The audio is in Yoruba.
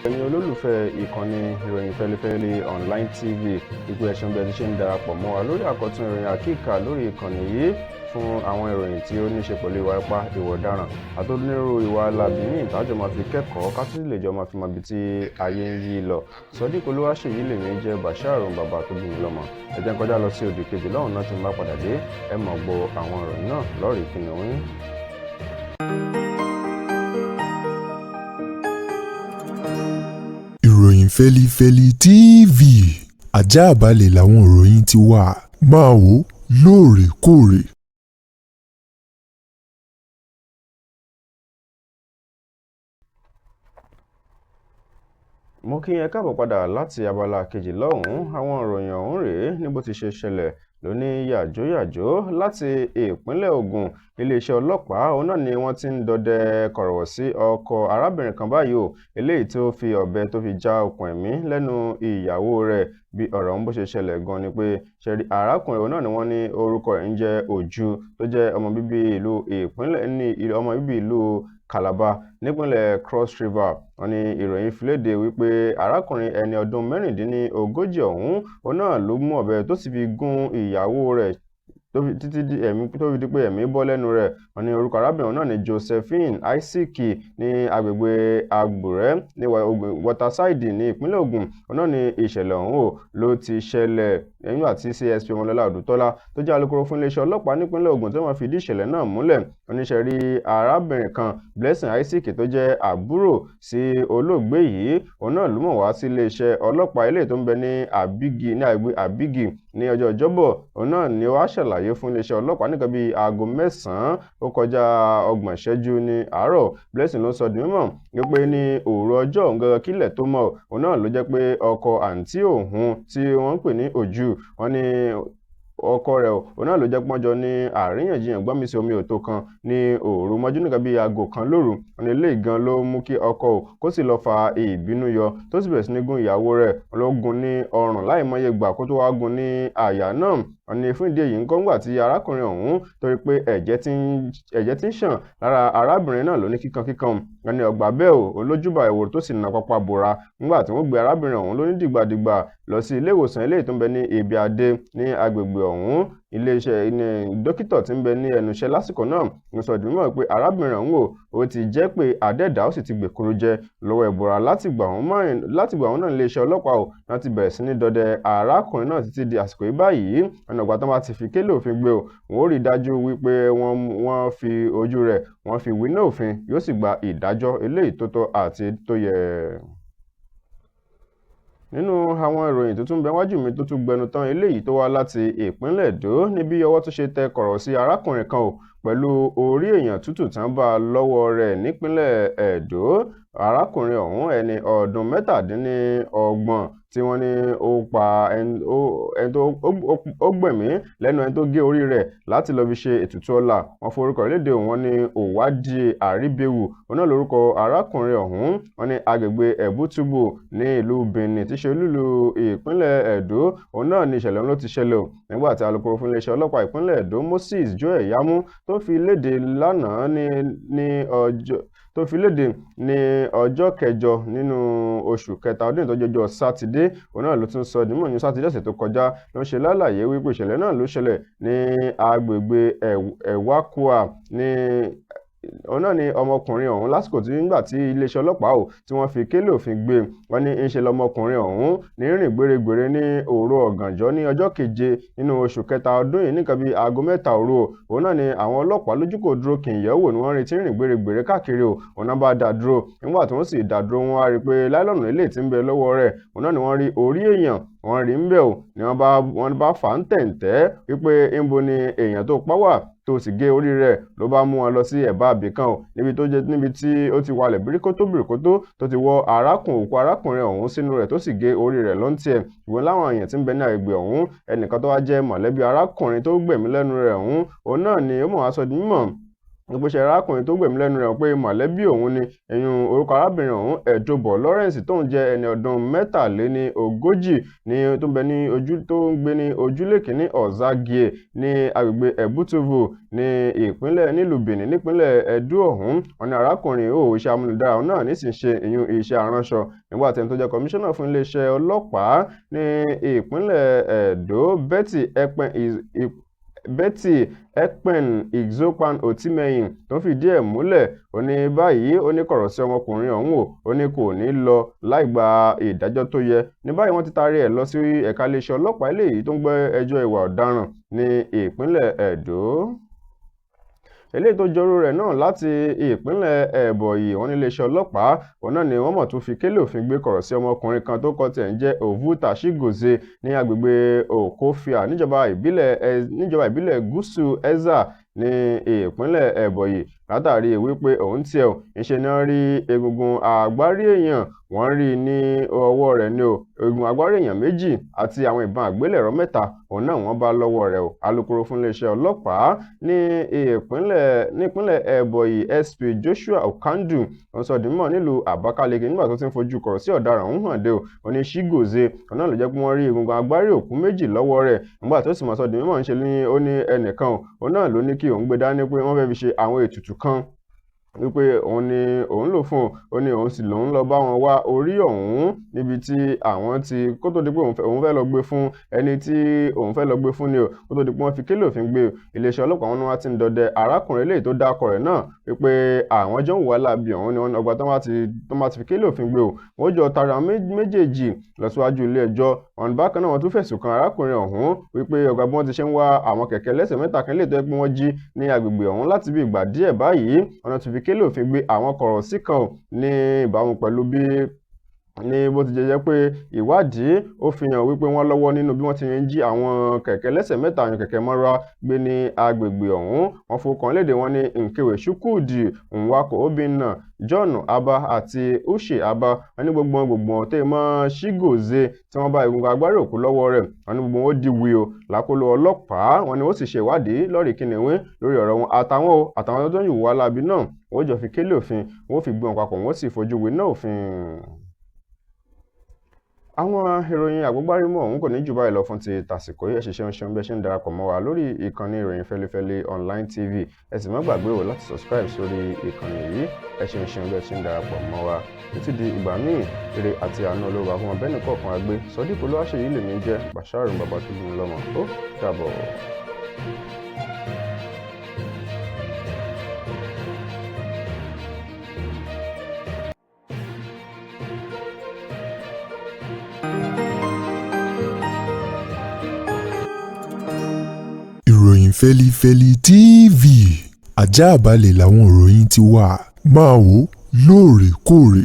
Ẹ̀yin olólùfẹ́ ìkànnì ìròyìn Fẹlifẹli Online TV, ìpè ẹ̀sùn bí ẹ ti ṣe ń darapọ̀ mọ́ wa lórí àkọ́tún ìròyìn àkíkà lórí ìkànnì yìí fún àwọn ìròyìn tí ó ní ṣe pẹ̀lú ìwà ipá, ìwà ọ̀daràn àti onírúurú ìwà alábì ní ìtajọ́ máa fi kẹ́kọ̀ọ́ ká tún lè jọ máa fi mọ ibi tí ayé ń yí lọ. Sodiq Olúwaṣèyí lèmi jẹ́ Bashir, bàbá tó bí mi lọ́mọ. Ẹ jẹ́ n kọjá lọ sí òdì kejì lọ́hùn náà. Tí mo bá padà dé, ẹ mọ̀ gbọ́ àwọn ìròyìn náà lọ́rìí kìnìún. Ìròyìn Fẹlifẹli TV, ajáàbalẹ̀ làwọn ìròyìn ti wà, máa wò lóòrèkóòrè. Mo kí yín káàbọ̀ padà láti abala kejì lọ́hùn-ún. Àwọn ìròyìn ọ̀hún rèé ní bó ti ṣe ṣẹlẹ̀ lóní yàjóyàjó. Láti ìpínlẹ̀ Ògùn, iléeṣẹ́ ọlọ́pàá òun náà ni wọ́n ti ń dọdẹ kọ̀rọ̀wọ̀ sí ọkọ arábìnrin kan báyìí o, eléyìí tó fi ọ̀bẹ tó fi já okùn ẹ̀mí lẹ́nu ìyàwó rẹ̀. Bí ọ̀rọ̀ ọ̀hún bó ṣe ṣẹlẹ̀ gan ni pé ṣẹ̀rí arákùnrin òun náà ni wọ́n ní orúkọ rẹ̀ ń jẹ́ Òjú, tó jẹ́ ọmọ bíbí ìlú ìpínlẹ̀ ní ọmọ bíbí ìlú Calabar nípínlẹ̀ Cross River. Wọ́n ní ìròyìn fi léde wípé arákùnrin ẹni ọdún 36 ọ̀hún òun náà ló mú ọ̀bẹ tó sì fi gún ìyàwó rẹ̀ títí di ẹ̀mí tó fi di pé ẹ̀mí bọ́ lẹ́nu rẹ̀. Wọ́n ní orúkọ arábìnrin náà ní Josephine Isaac ní agbègbè Àgbùrẹ́ ní Waterside ní ìpínlẹ̀ Ògùn. Òun náà ní ìṣẹ̀lẹ̀ ọ̀hún ò ló ti ṣẹlẹ̀ nígbà tí CSP Ọmọlọ́lá Odùtọ́lá tó jẹ́ alukoro fún iléeṣẹ́ ọlọ́pàá nípínlẹ̀ Ògùn tí wọ́n fìdí ìṣẹ̀lẹ̀ náà múlẹ̀. Oníṣẹ́ rí arábìnrin kan, Blessing Isaac, tó jẹ́ àbúrò sí olóògbé yìí, òun náà ló mọ̀ wá sí iléeṣẹ́ ọlọ́pàá eléyìí tó ń bẹ ní Àbígì ní agbègbè Àbígì ní ọjọ́ Ọjọ́bọ̀. Òun náà ni ó wá ṣàlàyé fún iléeṣẹ́ ọlọ́pàá nìkan bíi aago 9:30 ní àárọ̀. Blessing ló sọ di mímọ̀ wípé ní òru ọjọ́ òun gangan kílẹ̀ tó mọ́, òun náà ló jẹ́ pé ọkọ àǹtí òun tí wọ́n ń pè ní Òjú, wọ́n ní ọkọ rẹ̀ òun náà ló jẹ́ pọ́njọ ní àríyànjiyàn gbọ́nmi sí omi òtó kan ní òru mọ́jú nìkan bíi aago 1 lóru. Wọ́n ní eléyìí gan ló mú kí ọkọ ò kó sì lọ́ọ́ fa ìbínú yọ tó sì bẹ̀rẹ̀ sí ní gún ìyàwó rẹ̀. Ló gún ní ọrùn láìmọye gbà kó tó wá gún ní àyà náà. Wọ́n ní fún ìdí èyí ńkọ́, ńgbà tí arákùnrin ọ̀hún torí pé ẹ̀jẹ̀ ti ń ṣàn lára arábìnrin náà ló ní kíkankíkan. Wọ́n ní ọgbà bẹ́ẹ̀ ò olójúbà ìwòrò tó sì nà pápá bora ńgbà tí wọ́n gbé arábìnrin ọ̀hún ló ní dìgbàdìgbà lọ sí ilé ìwòsàn eléyìí tó ń bẹ ní Ibi Adé ní agbègbè ọ̀hún. Iléeṣẹ́ ní dókítà tí ń bẹ ní ẹnu iṣẹ́ lásìkò náà ń sọ di mímọ̀ pé arábìnrin ọ̀hún ò ti jẹ́ pé àdẹ́dà ó sì ti gbèkúrú jẹ lọ́wọ́ ìbora. Látìgbà ọ̀hún náà iléeṣẹ́ ọlọ́pàá ò náà ti bẹ̀rẹ̀ sí ní dọdẹ arákùnrin náà títí di àsìkò yìí báyìí. Ọ̀nà ìgbà tó bá ti fi kélé òfin gbé o, wọ́n ó rí i dájú wípé wọ́n fi ojú rẹ̀ wọ́n fi wíná òfin, yóò sì gba ìdájọ́ eléyìí tó tọ́ àti tó yẹ. Nínú àwọn ìròyìn tó tún bẹ wájú mi tó tún gbẹnu tán eléyìí tó wá láti ìpínlẹ̀ Èdó, níbi ọwọ́ tó ṣe tẹ kọ̀rọ̀ sí arákùnrin kan ò pẹ̀lú orí èèyàn tútù tán bá a lọ́wọ́ rẹ̀ nípínlẹ̀ Èdó. Arákùnrin ọ̀hún ẹni ọdún 37 tí wọ́n ní ó pa ẹni tó ó gbẹ̀mí lẹ́nu ẹni tó gé orí rẹ̀ láti lọ́ọ́ fi ṣe ètùtù ọlá. Wọ́n forúkọ lédè wọn ní Òwádìí Àríbẹ̀wò, òun náà lórúkọ arákùnrin ọ̀hún. Wọ́n ní agbègbè Ẹ̀bútúbù ní ìlú Benin tí ṣe olúìlú ìpínlẹ̀ Ẹdó, òun náà ní ìṣẹ̀lẹ̀ ọ̀hún ló ti ṣẹlẹ̀ o. Nígbà tí alukoro fún iléeṣẹ́ ọlọ́pàá ìpínlẹ̀ Ẹdó Moses Joel Yamu tó fi léde lánàá ní ọjọ́ tó fi léde ní ọjọ́ kẹjọ nínú oṣù kẹta ọdún ìtọ́jú ọjọ́ sátidé, òun náà ló tún sọ dímọ̀ ní sátidé ọ̀sẹ̀ tó kọjá ló ń ṣe lálàyé wípé ìṣẹ̀lẹ̀ náà ló ṣẹlẹ̀ ní agbègbè Ẹ̀wákùà ní òun náà ni ọmọkùnrin ọ̀hún lásìkò tí nígbà tí iléeṣẹ́ ọlọ́pàá ò tí wọ́n fi kélé òfin gbé. Wọ́n ní ń ṣe lọmọkùnrin ọ̀hún ní rìn gbèrègbèrè ní òru ọ̀gànjọ́ ní ọjọ́ keje nínú oṣù kẹta ọdún yìí nìkan bíi aago 3 òru. Òun náà ni àwọn ọlọ́pàá lójúkò dúró kì í yẹ̀wò ni wọ́n retí rìn gbèrègbèrè káàkiri o. Òun náà bá dá dúró. Nígbà tí wọ́n sì dá dúró, wọ́n á rí i pé láìlọ́nà ilé tí ń bẹ lọ́wọ́ rẹ̀, òun náà ni wọ́n rí orí èèyàn wọ́n rí ń bẹ̀ o ni wọ́n bá fà á ń tẹ̀ǹtẹ́ wípé ńbo ni èèyàn tó pa wà tó sì gé orí rẹ̀. Ló bá mú wọn lọ sí ẹ̀bá àbí kan o níbi tí ó ti walẹ̀ bíríkótó bíríkótó tó ti wọ́ òkú arákùnrin ọ̀hún sínú rẹ̀ tó sì gé orí rẹ̀ lọ́ntì ẹ̀. Ìwọ̀n láwọn èèyàn tí ń bẹ ní agbègbè ọ̀hún, ẹnìkan tó wá jẹ́ mọ̀lẹ́bí arákùnrin tó gbẹ̀mí lẹ́nu rẹ̀ ọ̀hún, òun náà ni ó mọ̀ wá sọ di mímọ̀ Ìpèsè arákùnrin tó gbẹ̀mí lẹ́nu rẹ̀ pé mọ̀lẹ́bí òun ni ẹ̀yún orúkọ arábìnrin ọ̀hún Ẹ̀dọ́bọ̀ Lawrence, tóun jẹ́ ẹni ọdún 43 ní tó ń bẹ ní ojú tó ń gbé ní ojúlé kìíní Ọ̀zágìè ní agbègbè Ẹ̀bútúvù ní ìpínlẹ̀ nílùú Benin nípínlẹ̀ Ẹdó ọ̀hún. Wọn ní arákùnrin ò iṣẹ́ amúnidára náà nísìnyí ṣe ìyún iṣẹ́ aránṣọ nígbà tí ẹni tó jẹ́ kọmíṣánná fún iléeṣẹ́ ọlọ́pàá ní ìpínlẹ̀ Ẹdó Betty Ekpen Ixopan Otimehin tó fìdí ẹ̀ múlẹ̀, ó ní báyìí ó ní kọ̀rọ̀ sí ọmọkùnrin ọ̀hún o, ó ní kò ní lọ láì gba ìdájọ́ tó yẹ. Ní báyìí wọ́n ti taari ẹ̀ lọ sí ẹ̀ka iléeṣẹ́ ọlọ́pàá eléyìí tó ń gbọ́ ẹjọ́ ìwà ọ̀daràn ní ìpínlẹ̀ Ẹdó. Eléyìí tó jọrú rẹ̀ náà láti ìpínlẹ̀ Ẹ̀bọ̀yì, wọ́n ní iléeṣẹ́ ọlọ́pàá òun náà ni wọ́n mọ̀ tó fi kélé òfin gbé kọ̀rọ̀ sí ọmọkùnrin kan tó kọ tiẹ̀ ń jẹ́ Ovuta Chigozie ní agbègbè Okofia níjọba ìbílẹ̀ gúúsù Ezza ní ìpínlẹ̀ Ẹ̀bọ̀yì látàrí wípé òun tiẹ̀ ò ńṣe ni wọ́n rí egungun àgbárí èèyàn, wọ́n rí i ní ọwọ́ rẹ̀ ní o, egungun àgbárí èèyàn 2 àti àwọn ìbọn àgbélẹ̀rọ 3 òun náà wọ́n bá lọ́wọ́ rẹ̀ o. Alukoro fún iléeṣẹ́ ọlọ́pàá ní ìpínlẹ̀ Ẹ̀bọ̀yì SP Joshua Okandu ń sọ di mímọ̀ nílùú Àbákáleke nígbà tó ti ń fojú kọ̀rọ̀ sí ọ̀daràn ọ̀hún hàn dé o. Ó ní Chigozie òun náà ló jẹ́ pé wọ́n rí egungun àgbárí òkú 2 lọ́wọ́ rẹ̀ nígbà tó sì mọ̀ sọ di mímọ̀ ń ṣe ní ó ní ẹnìkan òun náà ló ní kí òun gbé dání pé wọ́n fẹ́ fi ṣe àwọn ètùtù kan wípé òun ni òun lò fún un, ó ní òun sì lòun lọ bá wọn wá orí ọ̀hún níbi tí àwọn ti kó tó di pé òun fẹ́ lọ gbé fún ẹni tí òun fẹ́ lọ gbé fún ni o, kó tó di pé wọ́n fi kélé òfin gbé o. Iléeṣẹ́ ọlọ́pàá wọn ni wọ́n ti ń dọdẹ arákùnrin eléyìí tó dákọ̀ rẹ̀ náà wípé àwọn jọ ń wà láabi ọ̀hún ni wọ́n ọgbà tó bá ti fi kélé òfin gbé o, wọ́n jọ tara méjèèjì lọ síwájú ilé ẹjọ́. Ọ̀n bákan náà wọ́n tún fẹ̀sùn kan arákùnrin ọ̀hún wípé ọgbà bí wọ́n ti ṣe ń wá àwọn kẹ̀kẹ́ lẹ́sẹ̀ 3 kan léè tó yẹ pé wọ́n jí ní agbègbè ọ̀hún láti bí ìgbà díẹ̀ báyìí, ọ̀nà tó fi kélé òfin gbé àwọn kọ̀rọ̀ sí kan ní ìbámu pẹ̀lú bí ní bó ti jẹ́ pé ìwádìí ó fi hàn wípé wọ́n lọ́wọ́ nínú bí wọ́n ti ń jí àwọn kẹ̀kẹ́ lẹ́sẹ̀ 3 àwọn kẹ̀kẹ́ mọ́ra gbé ní agbègbè ọ̀hún. Wọ́n fọkàn léde wọn ní Nkewe Chukwudi, Nwako Obinna, John Aba àti Uche Aba. Wọ́n ní gbogbo tẹ́ mọ́ Chigozie tí wọ́n bá egungun agbárí òkú lọ́wọ́ rẹ̀, wọ́n ní gbogbo wọn ó di wío lákòlò ọlọ́pàá. Wọ́n ní ó sì ṣe ìwádìí lórí kìnìún lórí ọ̀rọ̀ wọn àtàwọn tó ń yùwà láabi náà wọ́n jọ fi kélé òfin, wọ́n fi gbé wọn papọ̀, wọ́n sì fojú winá òfin. Àwọn ìròyìn àgbọ́gbárímọ̀ ọ̀hún kò ní jù báyìí lọ fún ti tàsìkò yìí. Ẹ ṣeun ṣeun bí ẹ ṣe ń darapọ̀ mọ́ wa lórí ìkànnì ìròyìn Fẹ́lifẹ́li Online TV. Ẹ sì má gbàgbé o láti subscribe sórí ìkànnì yìí. Ẹ ṣeun ṣeun bí ẹ ṣe ń darapọ̀ mọ́ wa títí di ìgbà míì. Ire àti àánú Olúwa fún ọbẹ̀ nìkọ̀ọ̀kan àgbẹ̀ Sodiq Olúwaṣèyí lèmi jẹ́ Bàṣírù bàbá tó bí mi lọ́mọ. Ó dàbọ̀. Ìròyìn Fẹ́lifẹ́li TV àjààbálẹ̀ làwọn ìròyìn ti wà, máa wò lóòrèkóòrè.